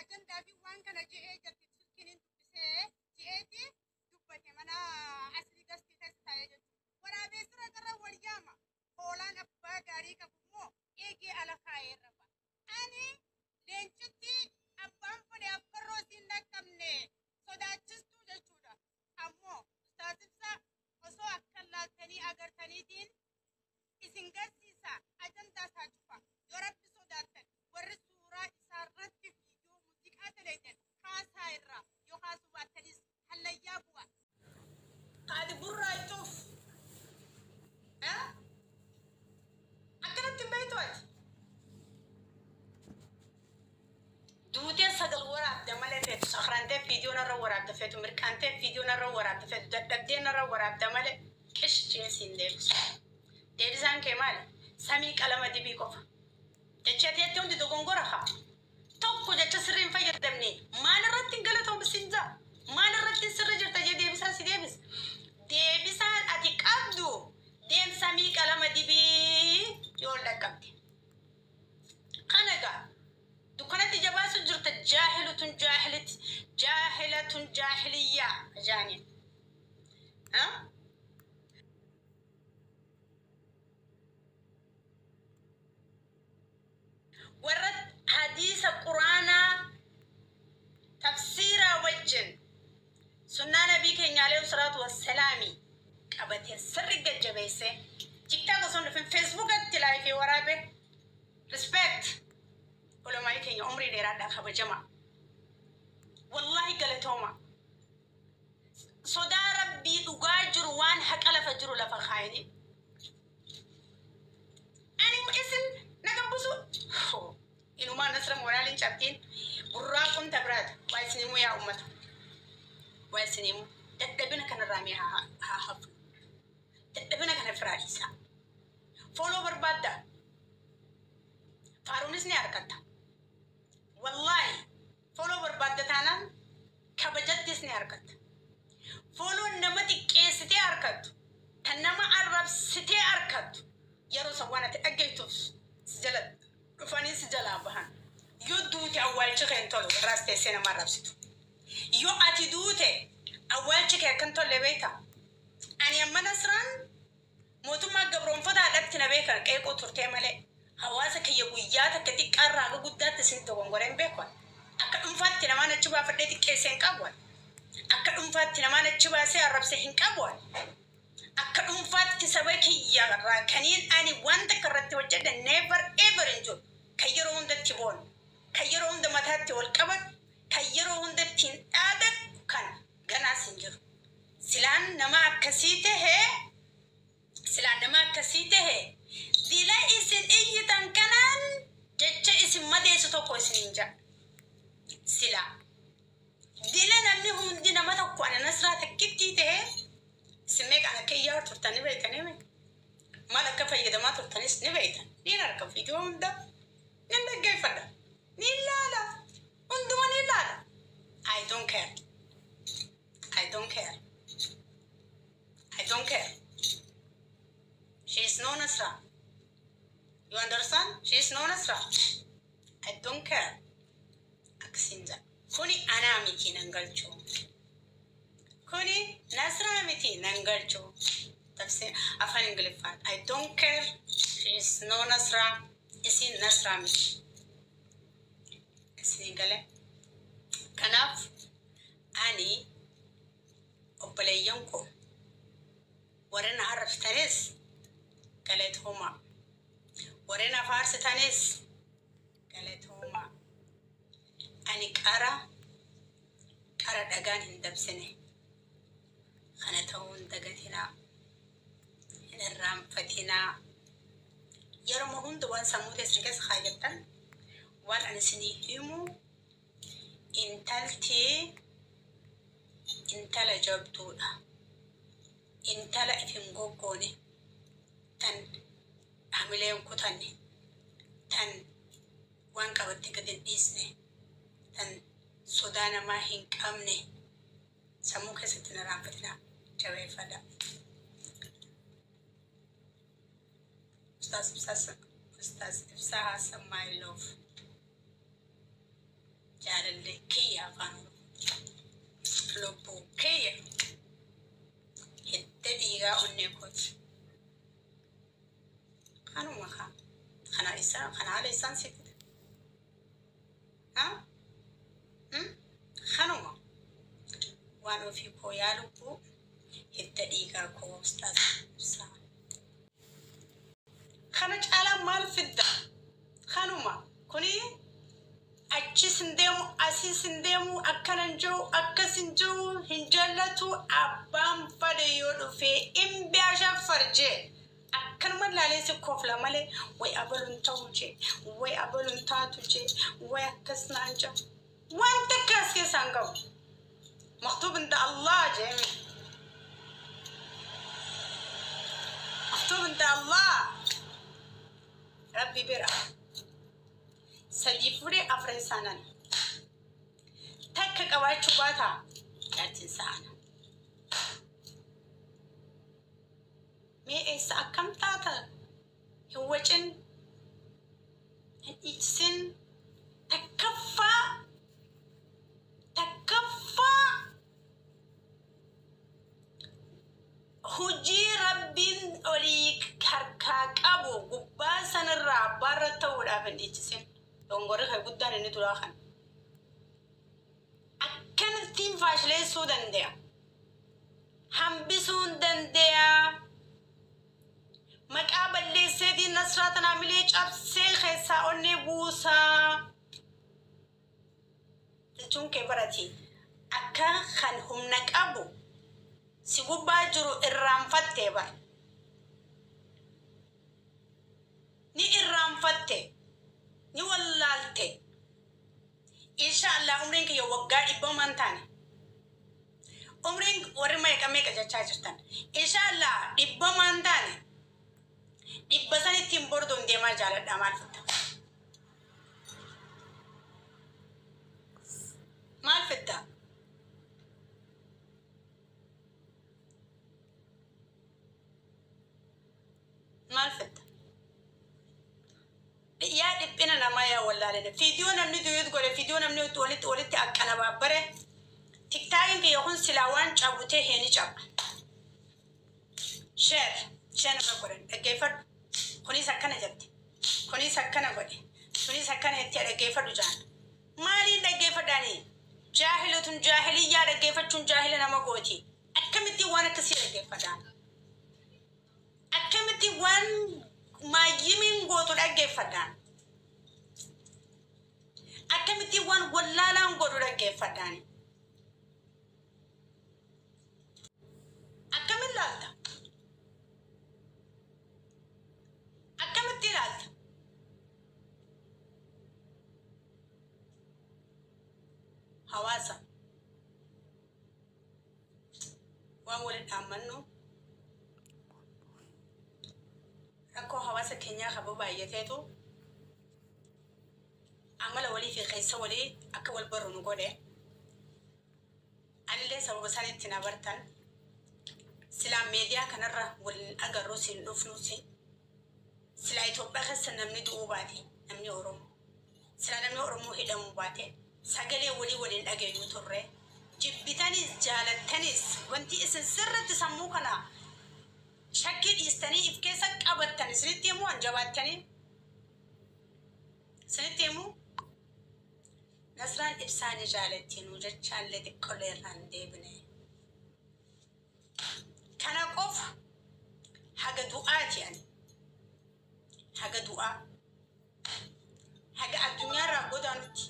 Ajandaa fi waan kana je'ee jirti silkiin dubbisee je'eeti dubbate mana aslii gastii keessa taa'ee jechuudha. Waraabeessirra gara wal yaama. Hoolaan abbaa gaarii qabu immoo eegee ala kaa'ee rafa. Ani leencitti abbaan fedhe affarroo siin dhaqqabne sodaachistuu jechuudha. Ammoo Ustaaz Ibsaa osoo akka laaltanii agartaniitiin isin garsiisa ajandaa isaa cufa. Yoo Rabbi sodaattan warri suuraa isaa irratti viidiyoo muuziqaa dalaydan kaasaa irraa yoo kaasuu baattanis hallayyaa bu'a. Kaati gurraaytuuf. Akkanatti hin beektu ati. Duutee sagal waraabda malee feetu sakrantee viidiyoo narra waraabda feetu mirqaantee viidiyoo narra waraabda feetu dadhabdee narra waraabda malee qish jee siin deebisu. Deebisaan kee maali? Samii qalama dibii qofa. Jechi ati jette hundi dogongora haa. Tokko jecha sirrii hin fayyadamne maal irratti hin galatoomu siin jaa? Maal irratti sirri jirta jee deebisaan si deebisa. Deebisaan ati qabdu deem samii qalama dibii yoo ol dhaqqabde. Kana egaa dukkanatti ija baasu jirta jaahilutun jaahilit jaahilatun jaahiliyyaa jaaniin. Ha? Warra hadiisa quraanaa tafsiiraa wajjin sunnaa nabii keenya alayhi salaatu wassalaami qabatee sirri gajjabeessee TikTok osoo hin dhufin Facebookatti laayifii waraabe. Respect ulamaa'ii keenya umrii dheeraadhaa kabajamaa wallaahi galatooma sodaa rabbii dhugaa jiru waan haqa lafa jiru lafa kaayanii ani isin na gabbusu inumaa nasra moraaliin cabtiin burraaquun tabiraati waa isin himuu yaa ummata waa isin himuu dadhabina kanarraa mee haa hafu dadhabina kana firaa dhiisaa follow barbaaddaa Faaruunis ni arkatta. Wallaahi follow barbaadda taanaan kabajattis ni arkatta. Follow nama xiqqeessitee arkattu, kan nama arrabsitee arkattu yeroo san waan ati dhaggeettuuf si jala dhufanii si jalaa bahan. Yoo duute awwaalchi kee hin tolu irraas teessee nama arrabsitu. Yoo ati duute awwaalchi kee akka hin tolle beektaa? Ani amma Nasraan Mootummaa gabroomfataadhatti na beekan qeequu turtee malee hawaasa kiyya guyyaa takka xiqqaa irraa haga guddaatti isinitti dogongoree hin beeku ani. Akka dhunfaatti namaan achi baafadhee xiqqeesse hin qabu ani. Akka dhunfaatti namaan achi baasee arrabse hin qabu ani. Akka dhunfaatti saba kiyya irraa kaniin ani waan takka irratti hojjedhe never ever hin jiru. Kan yeroo hunda itti boonu, kan yeroo hunda mataatti ol qabadhu, kan yeroo hunda ittiin dhaadadhu kana ganaas hin jiru. Silaan nama akkasii tahe silaan nama akkasii tahe dila isin iyyitan kanaan jecha isin madeessu tokko isiniin ja'a. Silaa dila namni hundi nama tokko ana Nasraa takkittii tahe isin meeqaan akka iyyaa turtan ni beektanii mi? Maal akka fayyadamaa turtanis ni beektan. Niin arka viidiyoo hunda nin dhaggeeffadha. Niin laala. Hunduma niin laala. I don't care. I don't care. I don't care. She is no Nasra. You understand? She is no Nasra. I don't care. Akkasiin jedha. Kuni anaa miti nan galchu. Kuni Nasraa miti nan galchu. Tafsir afaan Ingiliffaan. I don't care. She is no Nasra. Isiin Nasraa miti. Isinii gale. Kanaaf ani obboleeyyan koo warri na arrabsitanis galatoomaa. Warri na faarsitanis galatoomaa. Ani qara qara dhagaan hin dabsine. Kana ta'uu hin dagatinaa. Hin irraanfatinaa. Yeruma hunda waan sammuu teessan keessa kaayyattan waan ani isinii himu intalti intala jabduudha. Intala if hin goggoone, tan hamilee hin kutanne, tan waan qabatte gad hin dhiisne, tan sodaa namaa hin qabne sammuu keessatti hin irraanfatinaa jabeeffadhaa. Ustaaz Ibsaa Ustaaz Ibsaa Hassan my love. Jaalalli. Kiyya afaan Oromoo. Lubbuu kiyya hidda dhiigaa onnee kooti. Kanuma kaa. Kana isa kana haala isaan si fida. Ha? Kanuma. Waan ofii koo yaa lubbuu hidda dhiigaa koo ustaaz ibsaa. Kana caalaa maal fidda? Kanuma. Kuni achis hin deemu, asis hin deemu, akkana hin jiru, akkas hin jiru, hin jaallatu. Abbaan fadhe yoo dhufee hin biashaffar jee. Akkanuma laalee si kofla malee way abaluun ta'u jee, way abaluun taatu jee, way akkas naan jee. Wanta akkas keessaa hin qabu. Maktuub inda Allah jeemi. Maktuub inda Allah. Rabbi bira. Sadii fuudhee afran isaanan. Takka qabaachuu baata jaartiin sa'ana. Mee eessa akkam taata? Hin wacin, hin dhiichisin. Takkaffaa, takkaffaa hojii Rabbiin olii harkaa qabu gubbaa sanarraa abbaarra ta'uudhaaf hin dhiichisin. Dongorri kee guddaan inni duraa kana. Akkanattiin faashileessuu danda'a. Hambisuu hin danda'a. Maqaa balleesseetiin Nasraa tanaa milee cabsee keessaa onnee buusaa. Jechuun kee barati. Akka kan humna qabu si gubbaa jiru irraanfattee bar. Ni irraanfatte. Ni wallaalte. Insha Allah umriin kiyya waggaa dhibba man taane. Umriin warri meeqa meeqa jechaa jirtan. Insha Allah dhibba man taane. Dhibba san ittiin bordoon deemaa jaaladha maal fitta? Maal fitta? Maal fitta? Yaa dhiphina namaa yaa wallaalina. Fiidiyoo namni duyut godhe, fiidiyoo namni walitti walitti akkanabaabbare. TikTokiin kiyya kun silaa waan cabu ta'e ni caba. Share, share irra godhan dhaggeeffadhu. Kunis akkana jette. Kunis akkana godhe. Kunis akkana jettee dhaggeeffadhu jaan. Maaliin dhaggeeffadhaani? Jaahilatun jaahiliyyaa dhaggeeffachuun jaahila nama gooti. Akkamittiin waan akkasii dhaggeeffadhaan? Akkamitti waan maayyimiin gootu dhaggeeffadhaan? Akkamitti waan wallaalaan godhu dhaggeeffadhaan? Akkamin laalta? Akkamitti ilaalta? Hawaasa. Waan waliin dhaammannu rakkoo hawaasa keenyaa qabu baay'ateetu amala walii fi keessa walii akka wal barru nu godhe. Anillee sababa isaaniitti na bartan. Silaa meediyaa kanarra waliin agarru siin dhufnuusi. Silaa Itoophiyaa keessa namni du'uu baate namni Oromoo. Silaa namni Oromoo hidhamuu baate sagalee walii waliin dhageenyu turre. Jibbitanis jaalattanis wanti isin sirriitti sammuu kana shakkii dhiistanii if keessa qabattan isinitti himuu an jabaattanii isinitti himuu Nasraan ibsaa ni jaalatti nuu jechaallee xiqqollee irraan deebine. Kana qofa haga du'aati ani. Haga du'aa. Haga addunyaarraa godaanutti.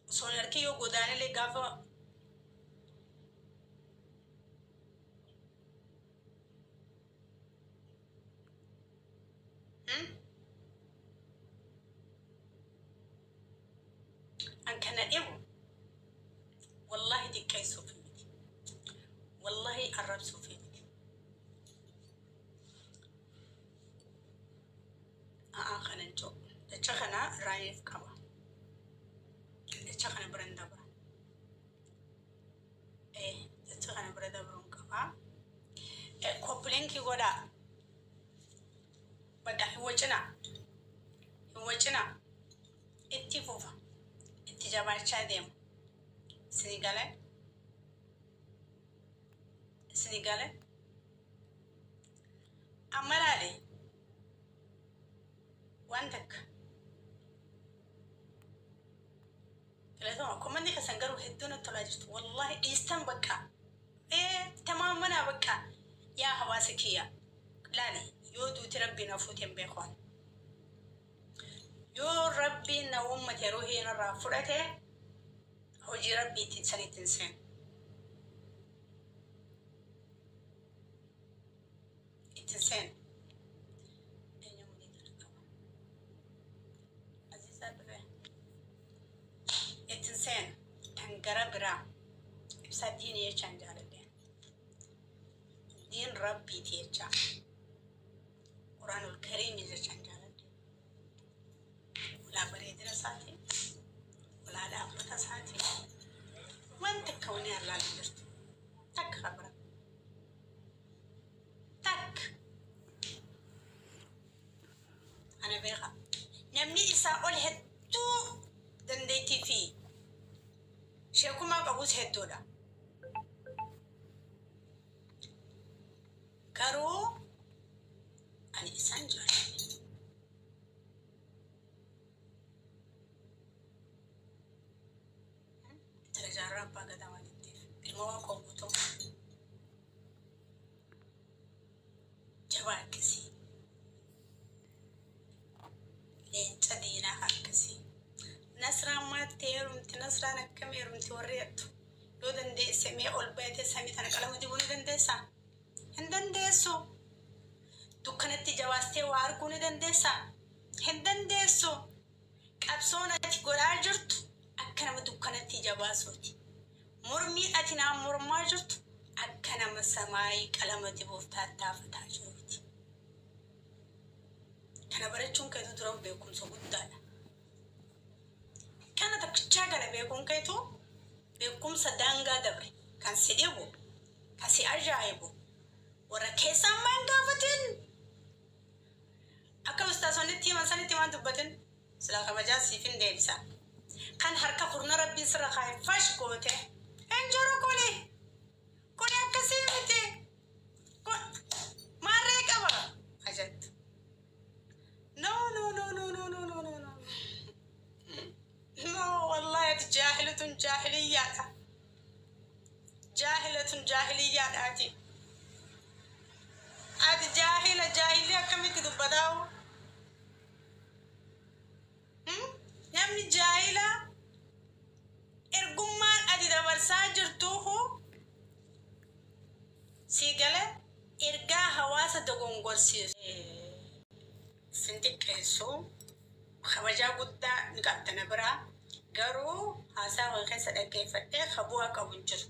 Osoo hin harki yoo godaanellee gaafa An kana dhibu wallahi xiqqeessuuf miti. Wallahi arrabsuuf miti. A'aa kana hin jiru. Jecha kana raayif qaba. Jecha kana bira hin dabra. Jecha kana bira dabruun qaba. Copy link godhaa. Bakka hin wacinaa. Hin wacinaa. Itti fufa. Itti Itti jabaachaa deema. Isinii galee? Isinii galee? Amma laale waan takka. Galatoomaa komanni keessan garuu hedduu natti tolaa jirtu. Wallaahi dhiistan bakka. Ee tamaamanaa bakka. Yaa hawaasa kiyya. Laali yoo duuti rabbiin hafuuti hin beeku ani. Yoo rabbiin na uummate ruhii narraa fudhate hojii rabbiitiin sanitti hin seenu. Itti hin seenu. Eenyu mulii kana qaba? Aziizaa dhufe. Itti hin seenu. Tan gara biraa ibsaa diinii jechaan jaaladhe. Diin rabbiiti jechaa. Quraanul kariimi jechaan jaaladhe. Walaa bareedina isaati, walaa dhaabbata isaati. Waan takka wanni allaalu hin jirtu. Takka kabira. Takka. Ana beeka. Namni isaa ol hedduu dandeettii fi sheekummaa qabus hedduudha. Garuu ani isaan jaaladhe. Intala jaarraa abbaa gadaa waan jetteef ilma waaqoo guutuu jabaa akkasii leenca diinaa akkasii. Nasraan maatti heerumti nasraan akkam heerumti warri jettu yoo dandeesse mee ol bayatee samii tana qalama dibuu ni dandeessaa? Hin dandeessu. Dukkanatti jabaastee waa arguu ni dandeessaa? Hin dandeessu. Qabsoon ati godhaa jirtu akka nama dukkanatti ija baasuuti. Mormiin ati naan mormaa jirtu akka nama samaayii qalama dibuuf taattaafataa jiruuti. Kana barachuun keetu dura beekumsa guddaadha. Kana takkichaa kana beekuun keetu beekumsa daangaa dabre kan si dhibu, kan si ajaa'ibu warra keessaan maan gaafatin. Akka ustaasonni himan sanitti waan dubbatin silaa kabajaa siifin deebisa. Kan harka kurna rabbiin sirra kaa'e fash goote hin jiru kuni. Kuni akkasii miti. Kun maarree qaba ajettu. No no no no no no no no no. No wallahi ati jaahilatun jaahiliyyaadha. Jaahilatun jaahiliyyaadhaati. Ati jaahila jaahilli akkamitti dubbataa'u? Namni jaahila ergummaan ati dabarsaa jirtuuhu sii gale ergaa hawaasa dogongorsiisu. Sin xiqqeessu kabajaa guddaa ni qabda na biraa garuu haasaa kee keessa dhaggeeffadhee ka bu'aa qabu hin jiru.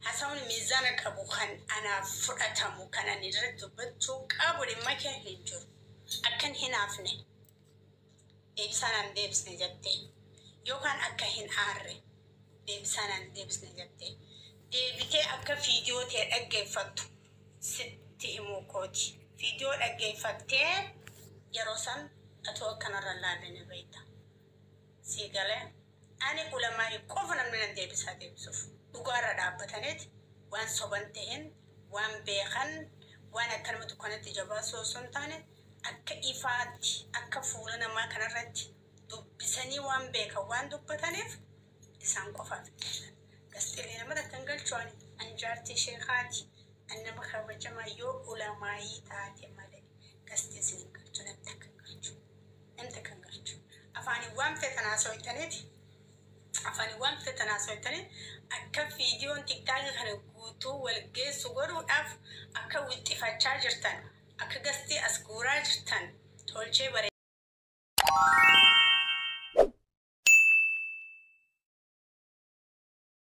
Haasawni miizaana qabu kan anaaf fudhatamu kan ani irratti dubbachuu qabu dhimma kee hin jiru. Akkan hinaafne deebisaa naan deebisne jettee yookaan akka hin aarre deebisaa naan deebisne jettee deebitee akka fiidiyoo tee dhaggeeffattu sitti himuu kooti. Fiidiyoo dhaggeeffattee yeroo san atoo akkanarra laalle ni beekta. Sii galee ani ulamaa'ii qofa namni nan deebisaa deebisuuf dhugaarra dhaabbataniiti waan soban ta'in waan beekan waan akka nama dukkanatti jabaasuu osoo hin taane akka ifaatti akka fuula namaa kanarratti dubbisanii waan beekan waan dubbataniif isaan qofaaf. Gasteelee nama takka hin galchu ani an jaartii sheekaati an nama kabajamaa yoo ulamaayii taate malee gastee isin hin galchu namni takka hin galchu namni takka hin galchu. Afaaniin waan feetan haasoytaniiti afaaniin waan feetan haasoytanii akka viidiyoon tiktaakii kana guutuu wal geessu godhuudhaaf akka wixxifachaa jirtan akka gastii as guuraa jirtan tolchee bare.